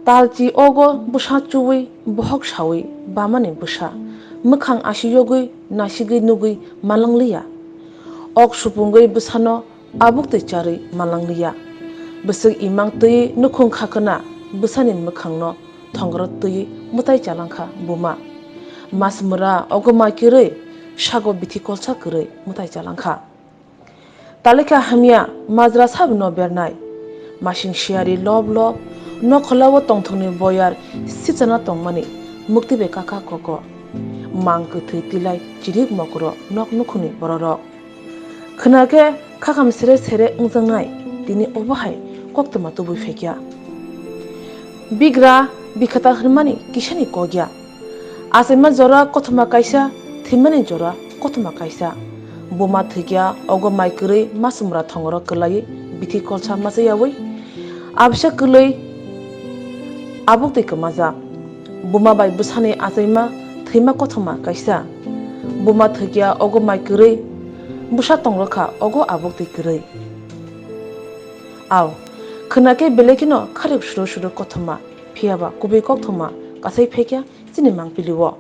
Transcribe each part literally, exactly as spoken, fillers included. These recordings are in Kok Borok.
Talchi ogo bwsa chuwi bohok sawi bamani bwsa mwkhang asiyogwi nasigwi nugwi malangliya. Ok supungwi bwsano abuk twi charwi malangliya. Bwswk imang twi nukhung khakhwna bwsani mwkhangno thongro twi mwtai chalangkha buma. Masmwra ogo mai kwrwi sago bithi kolsa kwrwi mwtai chalangkha. Talikha hamya majra sabo no bernai. Masing siyari lob lob, nokholao tongthokni boyar sichana tongmani mukti bai kaka koko. Mang kwthwi tilai chirik mokro nok nukhungni bororok. Khwnakhe khakham sere sere wngjaknai tini obo hai koktwma tubui phaikya. Bigra bikhata hwnmani kisani kokya. Achaima jora kothoma kaisa, thwimani jora kothoma kaisa. Buma thwikya ogo mai kwrwi masumra thongoro kwlaiwi bithi kolsa machayawi abisa kwlwi abuk twi kwmajak. Buma bai bwsani achaima thwima kothoma kaisa. Buma thwikya ogo mai kwrwi bwsa tongrokha ogo abuk twi kwrwi. Au, khwnakhe belai kheno kharwi suru suru kothoma, phiyaba kubui koktwma kasai phaikya chini mangpili o.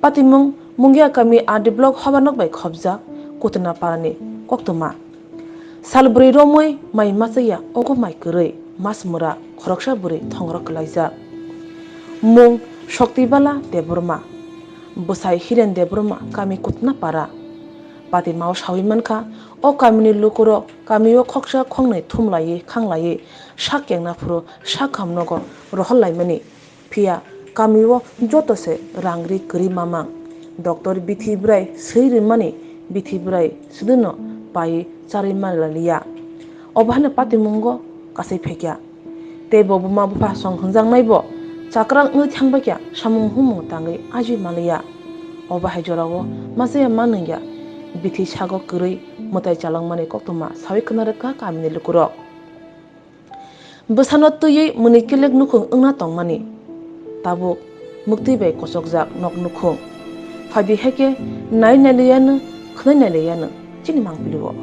Patimung Mungia kami R D block hoba nok bai khobjak Kutuna parani koktwma. Sal bwrwi romwi mai machaya ogo mai kwrwi mas mura khoroksa bwrwi thongro kwlaijak. Mung Shokti Bala Debbarma, bwsai Hiren Debbarma kami Kutuna para. Patimao sawi mankha o kamini lukurok kamio khoksa khongnwi thumlaiwi khanglaiwi sak kengna phuru sak hamnogo rohorlaimani. Phiya kamio joto se rang ri kwrwi mamang. Doctor bithi bwrai swi rwmani bithi bwrai swdwno paiwi charwi manlaliya. Obo haino patimungo kasai phaikya. Tei bo buma bupha song hwnjaknai bo chakrang wngwi thangbaikya samung humung tangwi ajwi manliya. Obo hai jorao machaya manwngya bithi sago kwrwi mwtai chalokmani koktwma sawi khna rwkha kamini lukurok. Bwsano twiwi mwnwi kelek nukhung wngna tongmani. Tabuk muktwi bai kochokjak nok nukhung. Phaidi hai khe nai nailiyano, khwnai nailiyano chini mangpili o.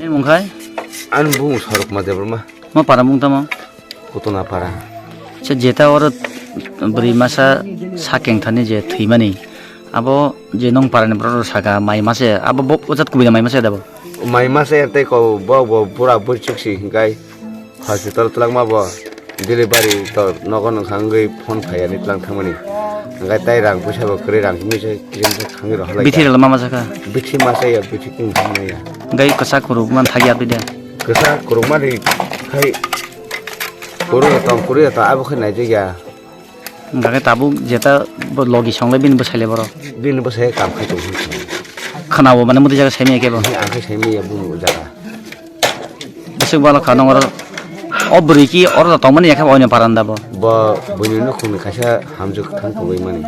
Ni mung khai? Ani bumung Sarukma Debbarma. Ma para mung tamo? Kutuna para. Se jeta oro bwrwi masa sakeng thani je thwimani. Abo je nong parani borok rok saka mai mase, abo bo o jat kubui mai mase da bo. Mai mase tei ko bo bo pura bwrwi chuk si hinkai hospital twlangma bo delivery to nogo nung khangwi phone phai ani twlang thangmani. Hinkai tai rang puisa bo kwrwi rang himwi se kisa kisa khangwi rohorlai. Bithi rwla ma masa kha? Bithi masa ya, bithi kung thangma ya. Hinkai kwsa kuruk man thagi abide. Kwsa kuruk mani khai kuru tong kuru ya to abo khai naijak ya. Hingkha khe tabuk jeta bo logi songlai bini bwsai le borok. Bini bwsai kam khai tong hwn. Khwnao mane muti jaga saimaya khe bo. Ang khai saimaya bumung jaga. Bwswk balo kha nong oro. O bwrwi ki oro tongmani yakhe bo oino paranda bo. Bo buini nukhungni kaisa hamjwk thang tongwi mani.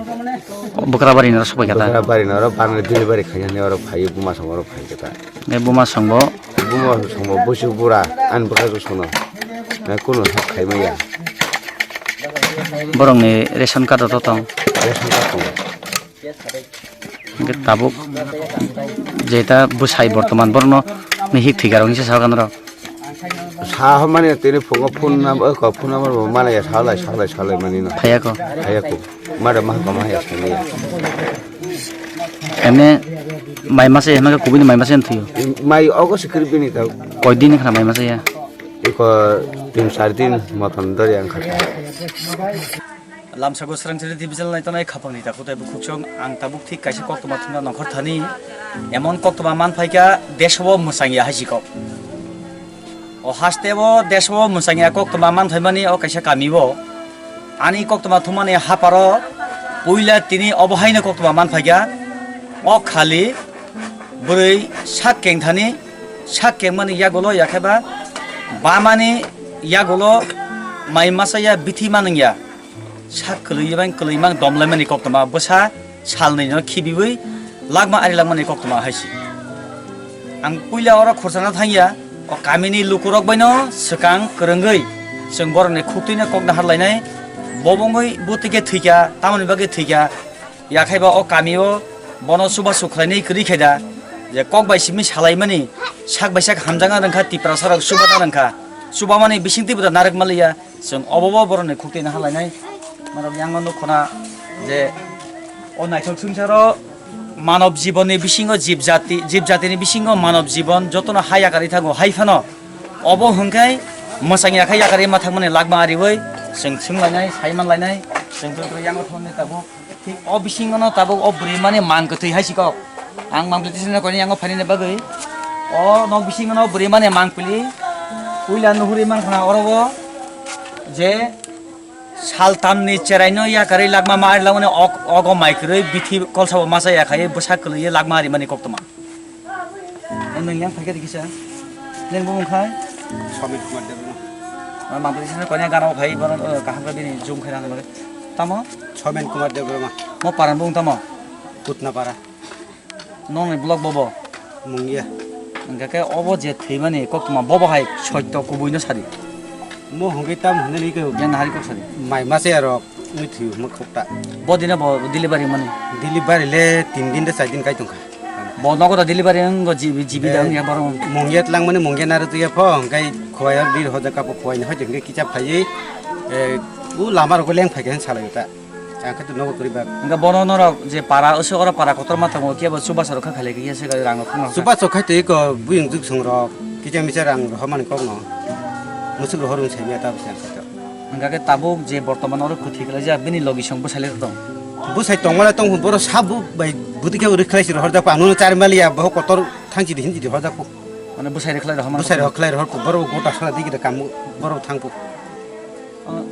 Bwkra bari noro sokbai kha ta. Bwkra bari noro barna delivery khainani oro phaiwi buma song oro phai kha ta. Nge buma song bo. Buma song bo busu bura ani bwkha jwk sono. Nge kunu hok khaimaya. Borokni ration card rok tong. Ration card tongo. Hingke tabuk jeta bwsai bortoman borokno nihik thwikha rok hinsa sakan rok. Sa hwnmani tini phungo phone number, ko phone number bo manaya salai, salai, salai mani no. Phaiya ko. Phaiya ko. Mada maha kama ya sani ya. Emne mai masa ya, hwnka kubuni mai masa ya thwiyo. Mai ogo sikri bini tau. Koi din khna mai masa ya. Iko tin char din moton dori ang khata. Lamsago Srangchari T V channel naitongnai khapangni takhuk tei bukhuk chwng, ang tabuk thik kaisa koktwma thumna nongkhor thani. Emon koktwma man phaikha, deso o mwchangya hai si kok. O haste o deso o mwchangya koktwma man phaimani o kaisa kami o. Ani koktwma thumani haparo puila tini obo haino koktwma man phaikha. O khali bwrwi sak kengthani, sak kengmani yagulo yakheba bamani yagulo mai masa ya bithi manwng ya. Sak kwlwi bai kwlwi mang dom laimani koktwma bwsa salnwi no khibiwi lakma ari lakmani koktwma hai si. Ang puila oro khorsa na thang ya, o kamini lukurok bai no swkang kwrwngwi chwng borokni khuktwi no kok nahar lainai, bo bongwi bwtwi khe thwikha, tamoni bagwi thwikha, yakhaiba o kamio bono chubachu khlainai kwrwi khaida, je kok bai simi salaimani, sak bai sak hamjakna rwngkha, Tiprasa rok chubana rwngkha. Chubamani bisingtwi bo da narwk maliya, chwng obo bo borokni khuktwi naha lainai. Norok yango nukho na je o naithok swngcharo manob jibonni bisingo jib jati, jib jatini bisingo manob jibon jotono ha yakarwi thango, hai phano obo hwnkhe mwchang ya khe yakarwi ma thangmani lakma ariwi chwng swng lainai, sai man lainai, chwng twi twi yango thangni tabuk. Thik o bisingono tabuk o bwrwi mani mang kwthwi hai si kok. Ang mang kwthwi tisana koini yango phainani bagwi. O nok bisingono bwrwi mani mang pili. Puila nuhuri mankha oro o je saltamni cheraino yakarwi lakma ma ari langmani ok, ogo mai kwrwi bithi kolsabo masa yakhai bwsa kwlwiwi lakma ari mani koktwma. Nwng yang phaikhe kisa. Nini bumung khai? Somin Kumar Debbarma. Mang pili sini konya gana phai bono kaham khe bini jum khai nang. Tamo? Somin Kumar Debbarma. Mo paran bung tamo? Kutna para. Nong ni blog bobo? Mungya. Hingke ke obo je thwimani koktwma bobo hai soito kubui no sadi. Mo hongke tam hwnwi khe yang hari kok sadi. Mai mase aro. Wngwi thwi hwnwi khokta. Bo dina bo delivery mani? Delivery le tin din de char din kai tongkha. Bo nogo da delivery wng go G B, G B da wng ya borok. Mungya tlang mani mungya naro tuya pho, hwnkhe khowai aro bir hoja kapo khowai ni hoja hwnkhe kicha phaiwi, eh, u lama rogo leng phaikhe hwn salai ta. Ang khe tu nogo kwrwi bak. Hwnkhe bono norok je para, oso oro para kotor ma tongo, kebo chubacha rok kha khailai khe se rang rok phano. Chubacha khai twi ko buyung juk song rok, kicha micha rang rok mani kok no. Musuk rohor wng sai maya ta bwsai ang khe to. Hingkha khe tabuk je bortoman oro kwthwi khlaijak, bini logisong bwsai le tong? Bwsai tongmani tong, borok sabo bai bwtwi khe rwkhlai se rohorjak, ano chari maliya, bohok kotor thangchi di hinchi di horjak po. Mane bwsai rwkhlai rohorma. Bwsai rwkhlai rohor po, borok gota sala digi da kamu, borok thang po. Ah,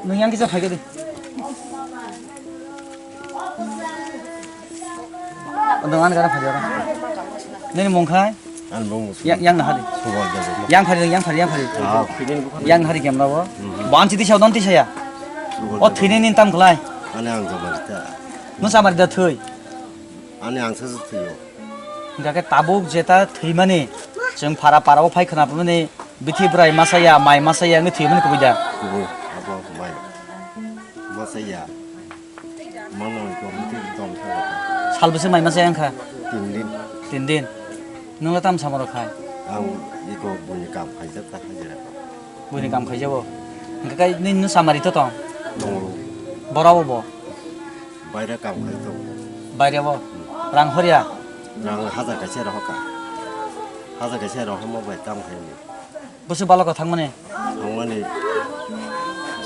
nwng yang kisa phaikhe di. Nwng ani gana phaikhe oro. Nini mung khai? Ang bung musu. Yang, yang nahari. Subal jago. Yang phari, yang phari, yang phari. Ah. Yang nahari kemra bo. Mhm. Bo ang chiti sao, don ti saya. Subal jago. O thwini nin tam khlai. Ani ang jago ta. Nwng samari da thwi. Ani ang sa thwiyo. Hingkha khe tabuk jeta thwimani. Chwng phara para o phai khna phaimani bithi bwrai masa ya, mai masa ya wngwi thwimani kubui da. Kubui, abo mai. Masa ya. Mano iko muti dom thangkha. Sal bwswk mai masa ya wngkha? Tin din. Tin din. Nwng le tam samaro khai? Ang iko buini kam khaijak ta hajira. Buini kam khaijabo. Hingkha kai nini samari to tong? Tongo. Bora bo bo? Baire kam khai tongo. Baire bo? Rang horia? Rang hajar kaisa rohorkha. Hajar kaisa rohorma bai tam khaini. Bwswk balok thangmani? Thangmani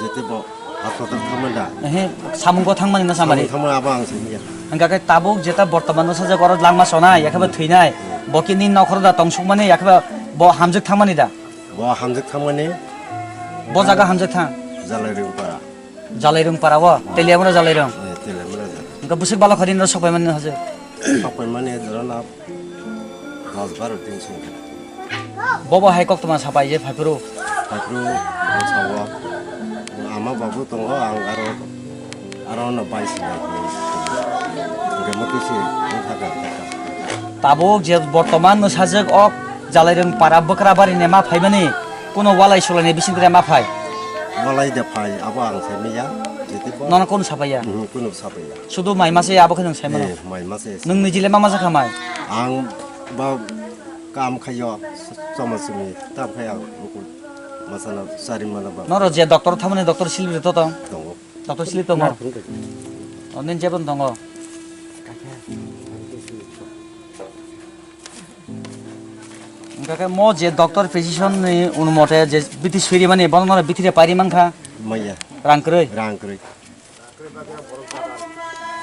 jete bo hospital thangmani da. Ehe, samung go thangmani na samari? Samung thangmani abo ang simi ya. Hingkha khe tabuk jeta bortoman no sajak oro langma sonai, yakhe bo thwinai. Bo kini nokhor da tongsukmani, yakhe bo hamjwk thangmani da? Bo hamjwk thangmani. Bo jaga hamjwk thang? Jalai Rungpara. Jalai Rungpara o? Teliamura Jalai Rung? Eh, Teliamura Jalai. Hingkha bwswk balok kharini ro sokpaimani hajwk? Sokpaimani jora na dos baro din song khe. Bobo hai koktwma sapai je phaipru. Phaipru bwsao ama babu tongo, ang aro, aro no bai sinai. Hingke motwi se bwkha kha. Tabuk je bortoman no sajak ok Jalai Rung para bwkra bari ne ma phaimani kuno walai sulai ni bising ma phai. Walai de phai abo ang sai miya. Jete bo. Nono kun sapaiya? Mhm, kuno sapaiya. Sudu mai mase abo khe nwng saimano? Eh, mai mase. Nwng nijile ma masa kha mai? Ang ba kam khayo, sama simi, tam khayo, buku masana sari mana ba. Noro je doctor thamani doctor silbi to tong? Tongo. Doctor silbi tongo? Na, tongo. O, nin jebon tongo? Hingkha khe mo je doctor physician ni unumote je bithi suri mani, bono noro bithi re pairi mankha? Maya. Rang kwrwi? Rang kwrwi.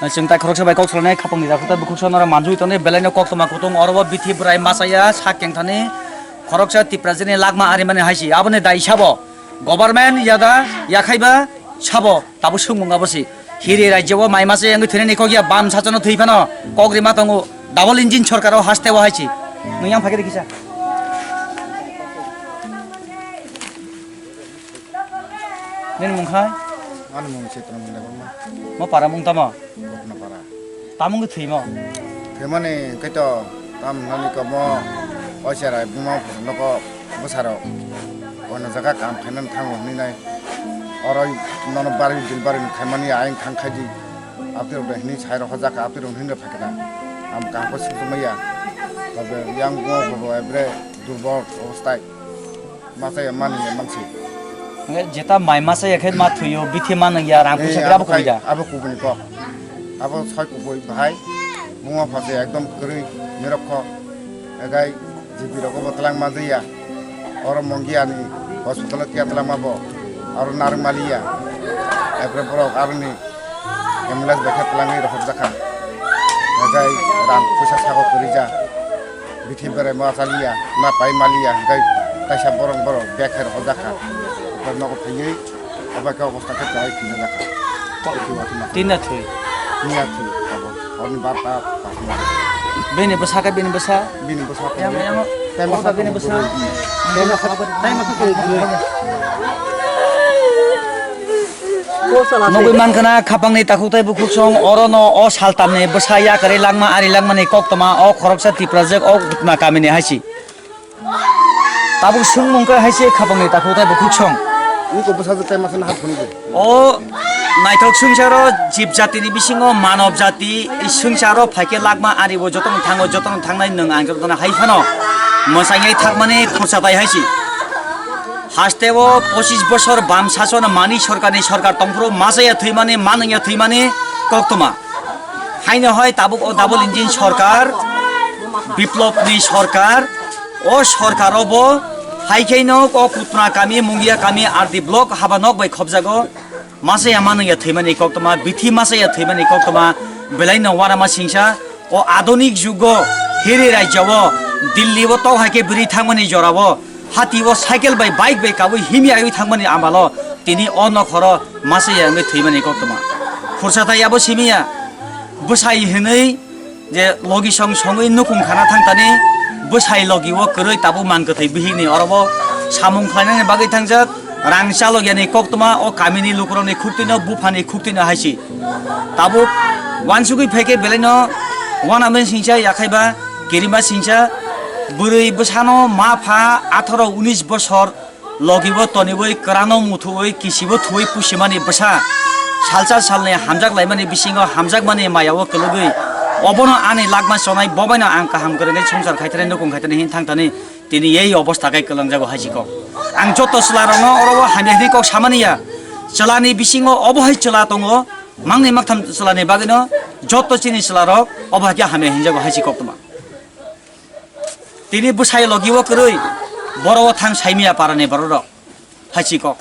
Chwng tai khoroksa bai kok salnai khapang ni dakhuta bukhuk sa noro manjui tongnai belai no koktwma kutung oro bo bithi bwrai machaya sak kengthani khoroksa Tiprajani lakma arimani hai si aboni dai sabo government yada yakhaiba sabo tabuk swngmung abo si hiri rajyo o mai machaya wngwi thwinani kok ya bam sachano thwi phano kok rima tongo double engine sorkar o haste o hai si nwng yang phakhe kisa. Nini mung khai? Ani mung Chitramani Debbarma. Mo para mung tamo? Rotnapara. Tamung khe thwimo? Thwimani hwnkhe to tam hwnani komo o cherai buma phusunogo bwsarok ono jaga kam khainani thango hwnwi nai. Oro nono bari dil bari khaimani ayang thang khai di. Abtwi rok hwnwi sai rok hojak abtwi rok hwnwi phaikha na. Am kaham khe sukjak maya. Tabe yang buma phubo ebre durbol obostai. Machaya mani ya mansi. Hwnkhe jeta mai machaya khe ma thwiyo, bithi ma nung ya, rang puisa khe abo kubui da. Abo kubuni kok. Abo soi kubui bahai. Bungo phase ekdom kwrwi nirok kho. Egai G P rok bo twlang ma ya. Oro Mongia ni hospital o tiya twlang ma bo. Aro narwk maliya. Ekre borok aroni ambulance bai khe twlangwi rohorjakha. Hwnkhe rang puisa sago kwrwija. Bithi berai ma chaliya, ma pai maliya, hwnkhe taisa borok borok bag khe rohorjakha. Hwnkhe nogo phaiwi obo khe obostha khe kwlai phinajakha. Bithi wathima. Tinna thwi. Miya thwi abo. Horni barta. Bini bwsa khe bini bwsa. Bini bwsa. Yang, yang. Tei masa bini bwsa. Nugwi mankha na khapangni takhuk tei bukhuksong, orono o saltamni bwsa yakarwi langma ari langmani koktwma o khoroksa Tiprajwk o Utma kamini hai si. Tabuk swngmung khe hai se khapangni takhuk tei bukhuksong. Niko bwsajwk tei masa nahar phunukgo. O naithok swngcharo jib jatini bisingo manob jati swngcharo phaikhe lakma aribo jotono thango, jotono thangnai nwng ang jotono hai phano mwsangwi thakmani khursa tai hai si. Hasteo pochis bosor bam sason mani sorkarni sorkar tongphuru machaya thwimani, manungya thwimani koktwma. Haino hai tabuk o double engine sorkar, Biplopni sorkar, o sorkar obo hai khe no o Kutna kami, Mungia kami, R D block haba nok bai khobjago. Machaya manungya thwimani koktwma, bithi machaya thwimani koktwma, belai no uanama singsa. O adunik jugo hiri rajya o, Delhi o tok hai khe bwrwi thangmani jora o, hati o cycle bai, bike bai kabui himya aiwi thangmani amalo tini o nokhoro machaya wngwi thwimani koktwma. Khursa tai abo simiya, bwsai hinwi je logi song songwi nukung khana thangtani, bwsai logi o kwrwi tabuk man kwthwi bihikni orobo samung khlainani bagwi thangjak, rang chalogyani koktwma o kamini lukurokni khuktwino, buphani khuktwino hai si. Tabuk uansugwi phaikhe belaino uanama singsa yakhaiba kirima singsa, bwrwi bwsano ma pha atharo unis bosor logibo toniwi kwrano muthuwi kisibo thuwi pusimani bwsa, salsa salni hamjak laimani bisingo hamjakmani mayao kwlwgwi obono ani lakma chonai bobaino ang kaham kwrwngwi swngchar khaithani nukung khaithani hin thangthani tini ei obostha khe kwlwngjago hai si kok. Ang joto chwlarokno oro o hamya hinwi kok samani ya. Chwlani bisingo obo hai chwla tongo, mangni maktham chwlani bagwino joto chini chwlarok obo hai khe hamya hinjago hai si koktwma. Tini bwsai logi o kwrwi, boro o thang saimiya parani bororok. Hai si kok.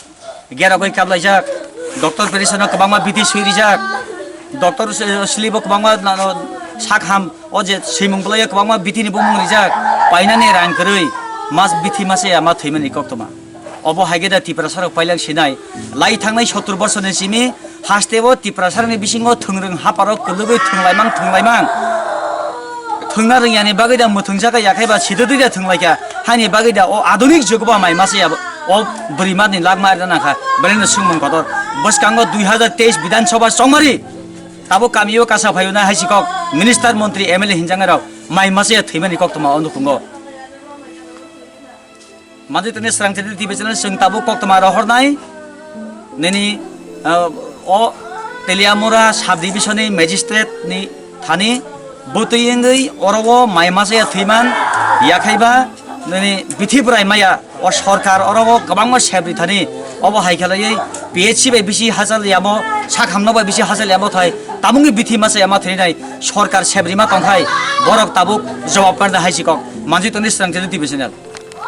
Gerogwi kablaijak, doctor perisano kwbangma bithi swi rijak, doctor, eh, slip o kwbangma, na, no, sak ham, o je swimung bwlai o kwbangma bithi ni bumung rijak, painani rang kwrwi, mas bithi machaya ma thwimani koktwma. Obo hai khe da Tiprasarok pailang sinai, lai thangnai sottur bosorni simi, hasteo Tiprasarokni bisingo thwngrwng haparok kwlwgwi thwnglaimang thwnglaimang. Thwngna rwngyani bagwi da mwthwngsa kha yakhai ba sida dui da thwnglaikha. Haini bagwi da o adunik jugo ba mai masa ya o bwrwi matni lakma rina nangkha. Belai no swngmung kotor. Bwskango dui hazar teis Bidhan Sabha chongmari. Tabuk kamio kasa phaio na hai si kok minister, montri, M L A hinjangai rok mai masa ya thwimani koktwma o nukhungo. Manjui tini swrang chini T V channel chwng tabuk koktwma rohornai nini, ah, o Teliamura sub division ni magistrate ni thani bwtwi wngwi oro o mai masa ya thwiman yakhaiba nini bithi bwrai maya o sorkar oro o kwbangma sebri thani obo hai khe laiwi P H C bai bisi hachal yamo sakhamno bai bisi hachal yamo thai tabukni bithi masa yama thwinai sorkar sebri ma tongthai borok tabuk jawab parda hai si kok manjui tini swrang chini T V channel.